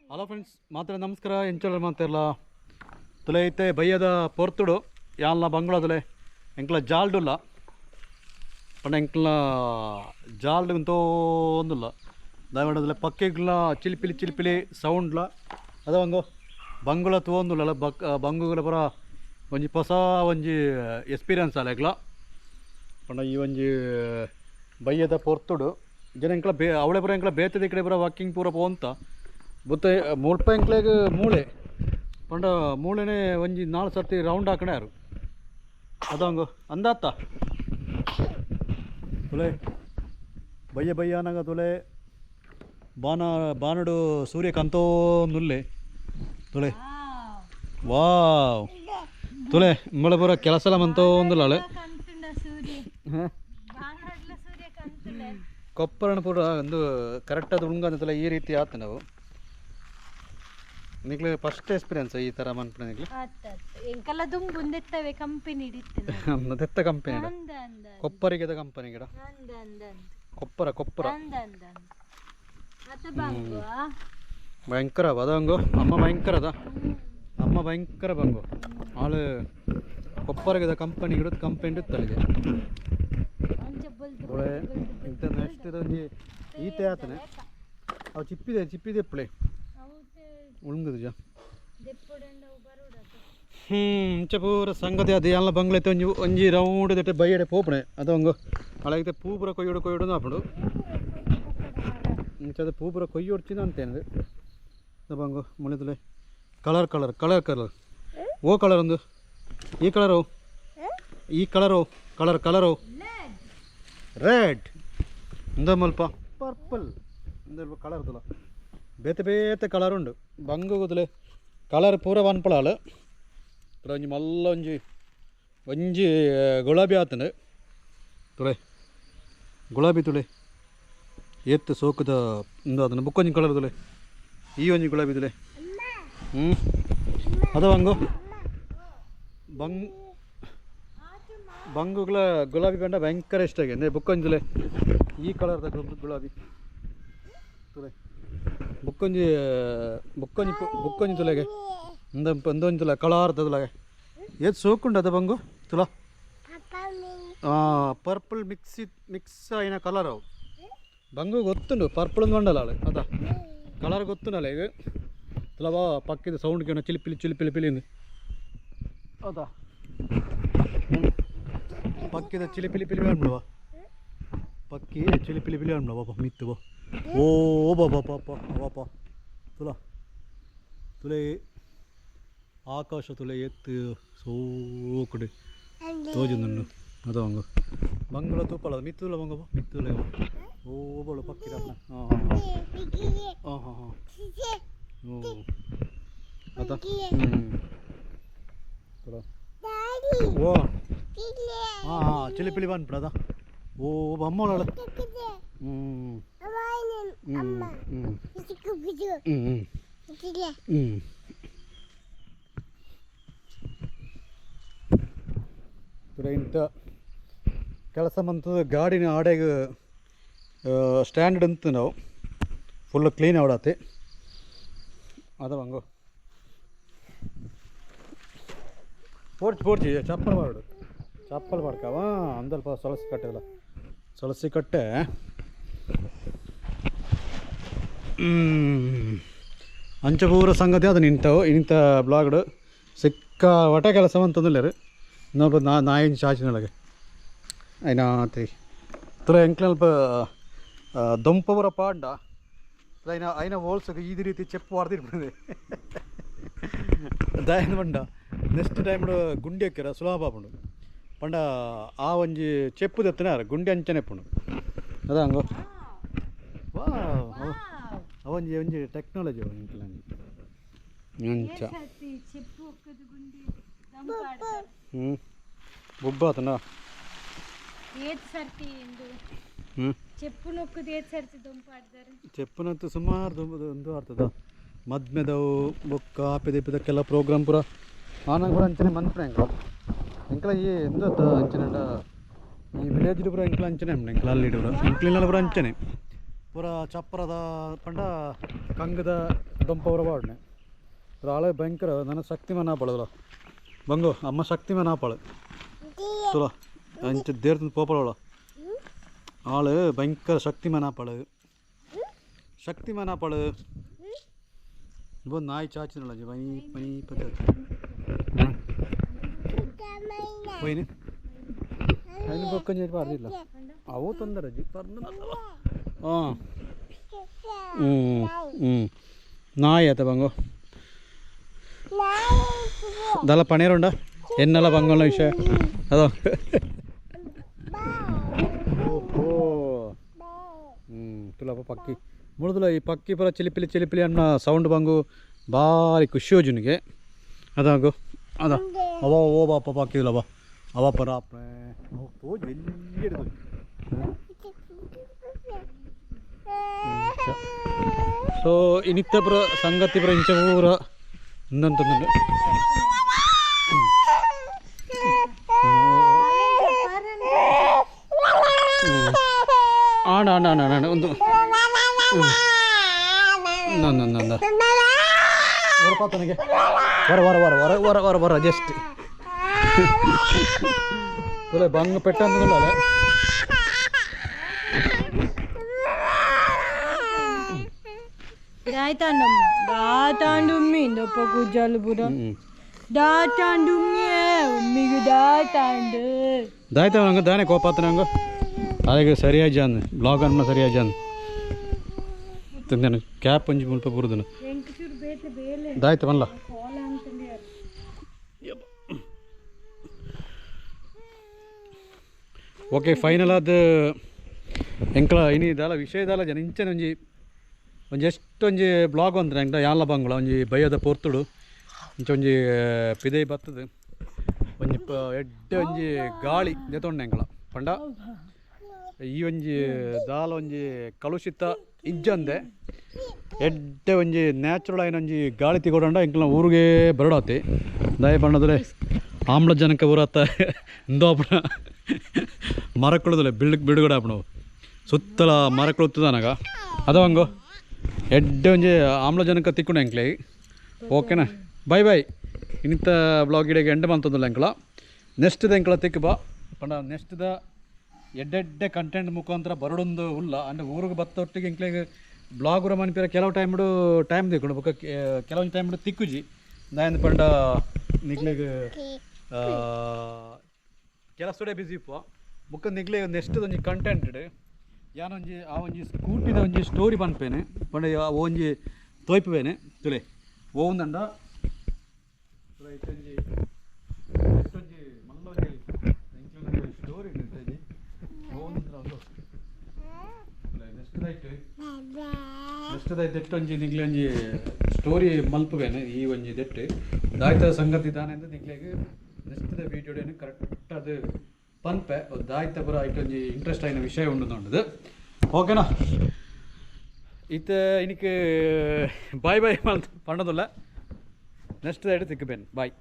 Hello friends, ಮಾತ್ರ ನಮಸ್ಕಾರ. ಎಂಚಲ ಮಾತಿರಲ್ಲ ತುಲೆ ಐತೆ ಬಯ್ಯದ ಪೊರ್ತುಡು ಯಾನ್ಲ ಬಂಗ್ಳದಲೆ ಎಂಕ್ಲ ಜಾಲ್ಡುಲ್ಲ ಪಂಡ ಎಂಕ್ಲ ಜಾಲ್ಡು ಅಂತೋಂದುಲ್ಲ ದಯಮಾಡದಲೆ ಪಕ್ಕೆಗ್ಲ ಚಿಲಿಪಿಲಿ ಚಿಲಿಪಿಲಿ ಸೌಂಡ್ಲ ಅದ ಒಂದು ಬಂಗುಳ ತೂವೊಂದುಲ್ಲ ಬಕ್ ಬಂಗುಗಳ ಪೂರ ಒಂಜಿ ಹೊಸ ಒಂಜಿ ಎಕ್ಸ್ಪೀರಿಯನ್ಸ್ ಅಲ್ಲ ಎಂಕ್ಲ. ಪಂಡ ಈ ಒಂಜಿ ಬಯ್ಯದ ಪೊರ್ತುಡು ಜನ ಎಂಕ್ಲ ಬೇ ಅವಳೆ ಪೂರ ಎಂಕ್ಲ ಬೇತದ ಕಡೆ ಪೂರ ವಾಕಿಂಗ್ ಪೂರ ಪೋಂತ ಬುತ್ತ ಮುಲ್ಪ ಎಂಕ್ಲೆಗ್ ಮೂಳೆ ಪಂಡ ಮೂಳೆನೇ ಒಂಜಿ ನಾಲ್ ಸರ್ತಿ ರೌಂಡ್ ಹಾಕಣೆ ಯಾರು ಅದಂಗು ಅಂದಾತ್ತ ತುಲೆ ಬಯ್ಯ ಬಯ್ಯನಾಗ ತುಲೆ ಬಾನ ಬಾನಡು ಸೂರ್ಯ ಕಂತೋಂದುಲ್ಲೆ ತುಲೆ ವಾವ್ ತುಲೆ ಇಂಬಳೆ ಪೂರ ಕೆಲಸ ಎಲ್ಲ ಮಂತೋಂದುಲ್ಲಾಳೆ ಕೊಪ್ಪರಣ ಪೂರ ಒಂದು ಕರೆಕ್ಟ್ ಅದು ಉಂಗಂತಲ್ಲ ಈ ರೀತಿ ಆತ ನಾವು ನಿಕ್ಲೆ ಫಸ್ಟ್ ಎಕ್ಸ್ಪೀರಿಯನ್ಸ್ ಈ ಥರ ಮನ್ಪುಣ ನಿಕ್ಲೆ. ಎಂಕಲ್ಲ ದುಂಬುಂದೆತ್ತವೆ ಕಂಪನಿ ಹಿಡಿತ್ತು. ದೆತ್ತ ಕಂಪನಿ ಕೊಪ್ಪರಿಗೆದ ಕಂಪನಿ ಗಿಡ ಕೊಪ್ಪರ ಕೊಪ್ಪರ ಭಯಂಕರ ಅದಂಗು ಅಮ್ಮ ಭಯಂಕರ ಅದ ಅಮ್ಮ ಭಯಂಕರ ಬಂಗು ಆಳು ಕೊಪ್ಪರಿಗೆದ ಕಂಪನಿ ಗಿಡದ ಕಂಪನಿ ಇಡುತ್ತಲ್ಲಿಗೆ ಇಂಥ ನೆಕ್ಸ್ಟ್ ಒಂಜಿ ಈತೆ ಆತನೆ ಅವು ಚಿಪ್ಪಿದೆ ಚಿಪ್ಪಿದೆ ಪ್ಲೇ ಉಳುಂಗದ ಜ ಇಂಚ ಪೂರ ಸಂಗತಿ ಅದು ಎಲ್ಲ ಬಂಗ್ಲೈತೆ ಒಂಜಿ ಒಂಜಿ ರೌಂಡ್ ದಟ್ಟೆ ಬೈಯಡೆ ಪೋಪಣೆ ಅದು ಅಳಗೈತೆ ಪೂ ಪೂರ ಕೊಯ್ಯೋಡು ಕೊಯ್ಯೋಡು ಆಪುಂಡು ಇಂಚ ಅದು ಪೂ ಪೂರ ಕೊಯ್ಯೋಡ್ಚಿನ ಅಂತೇನದು ಬಂಗು ಮುಳಿದಲೆ ಕಲರ್ ಕಲರ್ ಕಲರ್ ಕಲರ್ ಓ ಕಲರ್ ಒಂದು ಈ ಕಲರು ಈ ಕಲರು ಕಲರ್ ಕಲರು ರೆಡ್ ಇಂದ ಮಲ್ಪ ಪರ್ಪಲ್ ಇಂದ ಕಲರ್ ತುಲ ಬೇತೆ ಬೇತೆ ಕಲರ್ ಉಂಡು ಬಂಗು ಕುದಲೆ ಕಲರ್ ಪೂರ ವನ್ಪಳಾಳು ತುಲ ಒಂಜಿ ಮಲ್ಲ ಒಂಜಿ ಒಂಜಿ ಗುಲಾಬಿ ಆತಂಡು ತುಳೆ ಗುಲಾಬಿ ತುಳೆ ಏತ್ತು ಸೋಕುದ ಇಂದು ಅದನ್ನು ಬುಕ್ಕೊಂಜಿ ಕಲರ್ ತುಲೆ ಈ ಒಂಜಿ ಗುಲಾಬಿ ತುಲೆ ಹ್ಞೂ ಅದ ಬಂಗು ಬಂಗ್ ಬಂಗುಗಳ ಗುಲಾಬಿ ಬಂಡ ಭಯಂಕರ ಇಷ್ಟ ಆಗಿ ಅಂದರೆ ಬುಕ್ಕೊಂಜಿ ತುಲೆ ಈ ಕಲರ್ದ ಗುಲಾಬಿ ತುಲೆ ಬುಕ್ಕೊಂಜಿ ಬುಕ್ಕೊಂಜಿ ಬುಕ್ಕೊಂಜಿ ತುಲೆಗೆ ಇಂದ ಒಂದೊಂದು ತುಲೆ ಕಲಾರ್ದ ತುಲೆಗೆ ಏತ್ ಸೋಕುಂಡು ಅದ ಬಂಗು ತುಲ ಪರ್ಪಲ್ ಮಿಕ್ಸಿ ಮಿಕ್ಸ್ అయిన ಕಲರ್ ಅವು ಬಂಗು ಗೊತ್ತುಂಡು ಪರ್ಪಲ್ ಒಂದು వండాలి ಅದ ಕಲರ್ ಗೊತ್ತುಂಡಲ್ಲ ಈಗ ತುಲವಾ ಪಕ್ಕಿದ ಸೌಂಡ್ ಕೇಳ ಚಿಲಿಪಿಲಿ ಚಿಲಿಪಿಲಿ ಪಿಲಿಂದು ಅದ ಪಕ್ಕಿದ ಚಿಲಿಪಿಲಿ ಪಿಲಿ ಅನ್ಬಿಡುವ ಪಕ್ಕಿ ಚಿಲಿಪಿಲಿ ಪಿಲಿ ಅನ್ಬಿಡುವ ಬಾಪ ಮಿತ್ತು ಬಾ ಓ ಬಾಬಾ ಪಾಪ ಬಾಪ ತುಲ ತುಲೆ ಆಕಾಶ ತುಲೆ ಎತ್ತು ಸೋಕುಡು ತೋಜುಂದುಂಡು ಅದ ಬಂಗು ಬಂಗುಳ ತೂಪಲ ಮಿತ್ತುಲ ಬಂಗು ಮಿತ್ತುಲ ಓ ಬೋಳು ಪಕ್ಕಿ ಹಾಂ ಹಾಂ ಹಾಂ ಹಾಂ ಹಾಂ ಓ ಅದ ಹ್ಞೂ ತುಲ ಓ ಹಾಂ ಹಾಂ ಚಿಲಿಪಿಲಿ ಬಂದ್ಬಿಡ ಅದ ಓ ಅಮ್ಮೋಳ ಹ್ಞೂ ಹ್ಞೂ ಹ್ಞೂ ಹ್ಞೂ ಹ್ಞೂ ತುರ ಇಂಥ ಕೆಲಸ ಮಂತದ ಗಾಡಿನ ಆಡೆಗೆ ಸ್ಟ್ಯಾಂಡರ್ಡ್ ಅಂತ ನಾವು ಫುಲ್ ಕ್ಲೀನ್ ಆವಡತ್ತೆ ಅದ ಬಂಗು ಪೋರ್ಚ್ ಪೋರ್ಚಿ ಚಪ್ಪಲ್ ಮಾಡು ಚಪ್ಪಲ್ ಮಾಡ್ಕವ ಅಂದಲ್ಪ ಸೊಲಸಿ ಕಟ್ಟೆಲ್ಲ ಸೊಲಸಿ ಕಟ್ಟೆ ಅಂಚಪೂರ ಸಂಗತಿ ಅದು ನಿಂತವು ಇಂಥ ಬ್ಲಾಗ್ಡು ಸಿಕ್ಕ ಒಟ ಕೆಲಸ ಅಂತಂದಿಲ್ಲ ಇನ್ನೊಬ್ಬ ನಾ ನಾಯಿನ ಚಾಚಿನೊಳಗೆ ಐನಾತಿ ತುರ ಎಂಕ್ಲಲ್ಪ ದೊಂಪವರ ಪಾಂಡ ಐನ ಐನ ಹೋಲ್ಸಕ್ಕೆ ಈ ರೀತಿ ಚೆಪ್ಪು ವಾರ್ದಿರ್ಬಿಡಿದೆ ದಯನ ಬಂಡ ನೆಕ್ಸ್ಟ್ ಟೈಮ್ ಗುಂಡಿ ಹಾಕ್ಯಾರ ಸುಲಭ ಆಪುಂಡು ಪಂಡ ಆ ಒಂಜಿ ಚೆಪ್ಪು ದತ್ತನೆ ಗುಂಡಿ ಅಂಚನೆ ಪುಂಡು ಅದ ಹಂಗೋ ವಾ ಅವೊಂಜಿ ಒಂಜಿ ಟೆಕ್ನಾಲಜಿ ಅಂಚ ಹ್ಞೂ ಬೊಬ್ಬಾತನ ಹ್ಞೂ ಚೆಪ್ಪುನಂತೂ ಸುಮಾರು ಒಂದು ಆರ್ತದ ಮದ್ಮೆದವು ಬೊಕ್ಕ ಆಪಿದ ಇಪ್ಪಿದಕ್ಕೆಲ್ಲ ಪ್ರೋಗ್ರಾಮ್ ಪೂರ ಆನಾಗ ಪೂರ ಅಂಚನೆ ಮನ್ಪುಣ ಎಂಕ್ಲ ಎಂಕ್ಲ ಈ ಎಂದ ಅಂಚನೆ ಈ ವಿಲೇಜ್ ಪೂರ ಎಂಕ್ಲ ಅಂಚನೆ ಎಂಕ್ಲ ಅಲ್ಲಿ ಪೂರ ಎಂಕ್ಲಿನ ಪೂರ ಅಂಚನೆ ಪೂರ ಚಪ್ಪರದ ಪಂಡ ಕಂಗದ ದೊಂಪವರ ಬಾಡ್ನೆ ಆಳೆ ಭಯಂಕರ ನನ್ನ ಶಕ್ತಿ ಮನ ಆಪಳದಲ್ಲ ಬಂಗು ಅಮ್ಮ ಶಕ್ತಿ ಮನ ಆಪಳು ತುಲ ಅಂಚ ದೇರ್ತ ಪೋಪಳವಳ ಆಳು ಭಯಂಕರ ಶಕ್ತಿ ಮನ ಆಪಳು ಶಕ್ತಿ ಮನ ಆಪಳು ಇವು ನಾಯಿ ಚಾಚಿನಲ್ಲ ಬೈ ಪೈ ಚಾಚಿ ಹೋಯ್ನಿ അതിന് പൊക്കം ചെയ്ത് പറഞ്ഞില്ല അവ ತೊಂದರೆ പറഞ്ഞു. ಹಾಂ ಹ್ಞೂ ಹ್ಞೂ ನಾಯಿ ಆತ ಬಂಗು ದಲ್ಲ ಪಣೇರುಂಡ ಎನ್ನೆಲ್ಲ ಬಂಗೋಳ ವಿಷಯ ಅದೋ. ಓಹೋ ಹ್ಞೂ ತುಲಪ್ಪ ಪಕ್ಕಿ ಮುಳುದಲ ಈ ಪಕ್ಕಿ ಪೂರ ಚಿಲಿಪಿಲಿ ಚಿಲಿಪಿಲಿ ಅನ್ನ ಸೌಂಡ್ ಬಂಗು ಭಾರಿ ಖುಷಿ ಹೋಜುನಿಗೆ ಅದಾಗು ಅದ ಅವ ಓ ಬಾಪ ಪಕ್ಕಿದಲವ ಅವ ಪರ ತೋಜು ಎಲ್ಲಿ. ಸೊ ಇನಿತ್ತ ಪುರ ಸಂಗತಿ ಪುರ ಇಂಚ ಪೂರ ಇಂದಂತಂದು ಆಣ ಆಣ ಆಣ ಆಣ ಒಂದು ನಂದ ಹೊರಪಾತನಿಗೆ ಹೊರ ಹೊರ ಹೊರ ಹೊರ ಹೊರ ಹೊರ ಹೊರ ಜಸ್ಟ್ ತುಲೆ ಬಂಗ್ ಪೆಟ್ಟ ಅಂತಂದಲ್ಲ. ದಾಯ್ತಾಂಡಮ್ಮ ದಾತಾಂಡುಮ್ಮಿ ಇಂದಪ್ಪ ಕುಜ್ಜಾಲು ಪೂರ ದಾತಾಂಡುಮ್ಮಿಯೇ ಉಮ್ಮಿಗೆ ದಾತಾಂಡು ದಾಯ್ತ ನಂಗೆ ದಾನೆ ಕೋಪಾತ ನಂಗೆ ಅದಕ್ಕೆ ಸರಿಯಾಗಿ ಜಾನ್ ಬ್ಲಾಗ್ ಅನ್ನ ಸರಿಯಾಗಿ ಜಾನ್ ತಿಂದೇನು ಕ್ಯಾಪ್ ಒಂಜಿ ಮುಲ್ಪ ಬುರುದನು ದಾಯ್ತ ಬನ್ಲ. ಓಕೆ ಫೈನಲ್ ಆದ ಎಂಕಲ ಇನಿ ದಾಲ ವಿಷಯ ದಾಲ ಜನ ಇಂಚನ ಒಂಜಿ ಒಂಜಿ ಎಷ್ಟೊಂಜಿ ಬ್ಲಾಗ್ ಅಂದ್ರೆ ಎಂಕಲ ಯಾನ್ಲ ಬಂಗುಳ ಒಂಜಿ ಬಯ್ಯದ ಪೊರ್ತುಡು ಇಂಚ ಒಂಜಿ ಪಿದೈ ಬತ್ತದ ಒಂಜಿ ಎಡ್ಡೆ ಒಂಜಿ ಗಾಳಿ ದೆತೊಂಡೆ ಎಂಕಲ ಪಂಡ ಈ ಒಂಜಿ ದಾಲ ಒಂಜಿ ಕಲುಷಿತ ಇಜ್ಜಂದೆ ಎಡ್ಡೆ ಒಂಜಿ ನ್ಯಾಚುರಲ್ ಆಯಿನ ಒಂಜಿ ಗಾಳಿ ತಿಗೊಡಂಡ ಎಂಕಲ್ನ ಊರಿಗೆ ಬರಡಾತಿ ದಯ ಪಂಡದ್ರೆ ಆಮ್ಲಜನಕ ಊರತ್ತ ಇಂದೋಪಣ ಮರಕ್ಕುಳದಲ್ಲ ಬಿಳ್ ಬಿಡುಗಡೆ ಆಪಣವು ಸುತ್ತಲ ಮರಕ್ಕುಳುತ್ತದನಗ ಅದ ಎಡ್ಡೆ ಒಂಜಿ ಆಮ್ಲಜನಕ ತಿಕ್ಕೊಂಡು ಎಂಕ್ಲೆ. ಓಕೆನಾ, ಬಾಯ್ ಬಾಯ್. ಇನ್ನಿತ್ತ ಬ್ಲಾಗ್ ಇಡೆಗೆ ಎಂಡ್ ಮಂತಂದಿಲ್ಲ ಎಂಕಲ. ನೆಕ್ಸ್ಟ್ದ ಎಂಕಲ ತಿಕ್ಕು ಬಾ ಪಂಡ ನೆಕ್ಸ್ಟ್ದ ಎಡ್ಡೆಡ್ಡೆ ಕಂಟೆಂಟ್ ಮುಖಾಂತರ ಬರಡೊಂದು ಉಲ್ಲ ಅಂದ್ರೆ ಊರಿಗೆ ಬತ್ತೊಟ್ಟಿಗೆ ಎಂಕ್ಲೆಗ್ ಬ್ಲಾಗ್ ಉರ ಮನ್ಪಿರ ಕೆಲವು ಟೈಮ್ ಟೈಮ್ ತಿಕ್ಕೊಂಡು ಬೊಕ್ಕ ಕೆಲವೊಂದು ಟೈಮ್ ತಿಕ್ಕುಜಿ ದಾಯಂದ್ ಪಂಡ ನಿಕ್ಲೆಗ್ ಕೆಲಸಡೆ ಬಿಸಿ ಇಪ್ಪ ಬೊಕ್ಕ ನಿಕ್ಲೆ ನೆಕ್ಸ್ಟ್ ಒಂಜಿ ಕಂಟೆಂಟ್ ಯಾನೊಂಜಿ ಆ ಒಂಜಿ ಸ್ಕೂಟಿದ ಒಂಜಿ ಸ್ಟೋರಿ ಪನ್ಪೇನೆ ಪಂಡ ಒಂಜಿ ತೋಯ್ಪುವೇನೆ ತುಲೆ ಓಂದಂಡ ತುಲೆ ಇತ್ತೊಂಜಿ ಇತ್ತೊಂಜಿ ಮಲ್ಲ ಒಂಜಿ ಎಂಕ್ಲೆನ ಸ್ಟೋರಿ ಇತ್ತೊಂಜಿ ಓಂದಂದ್ರ ಒಂದು ತುಲೆ ನೆಕ್ಸ್ಟ್ ದೈಟ್ ನೆಕ್ಸ್ಟ್ ದೈಟ್ ದೆಟ್ಟೊಂಜಿ ನಿಕ್ಲೆ ಒಂಜಿ ಸ್ಟೋರಿ ಮಲ್ಪುವೇನೆ ಈ ಒಂಜಿ ದೆಟ್ಟು ದಾಯ್ತ ಸಂಗತಿ ದಾನೆ ಅಂತ ನಿಕ್ಲೆಗ್ ನೆಕ್ಸ್ಟ್ ದ ವೀಡಿಯೋಡೇನು ಕರೆಕ್ಟ್ ಅದು ಪನ್ಪೆ ದಾಯ್ತ ಪೂರ ಐಟೊಂಜಿ ಇಂಟ್ರೆಸ್ಟ್ ಆಯಿನ ವಿಷಯ ಉಂಡು ನೋಡುದು. ಓಕೆನಾ, ಇತ್ತ ಇನಿಕ್ ಬಾಯ್ ಬಾಯ್ ಪಂಡದುಲ್ಲ ನೆಕ್ಸ್ಟ್ ದೈಟ್ ತಿಕ್ಕಬೇನ್ ಬಾಯ್.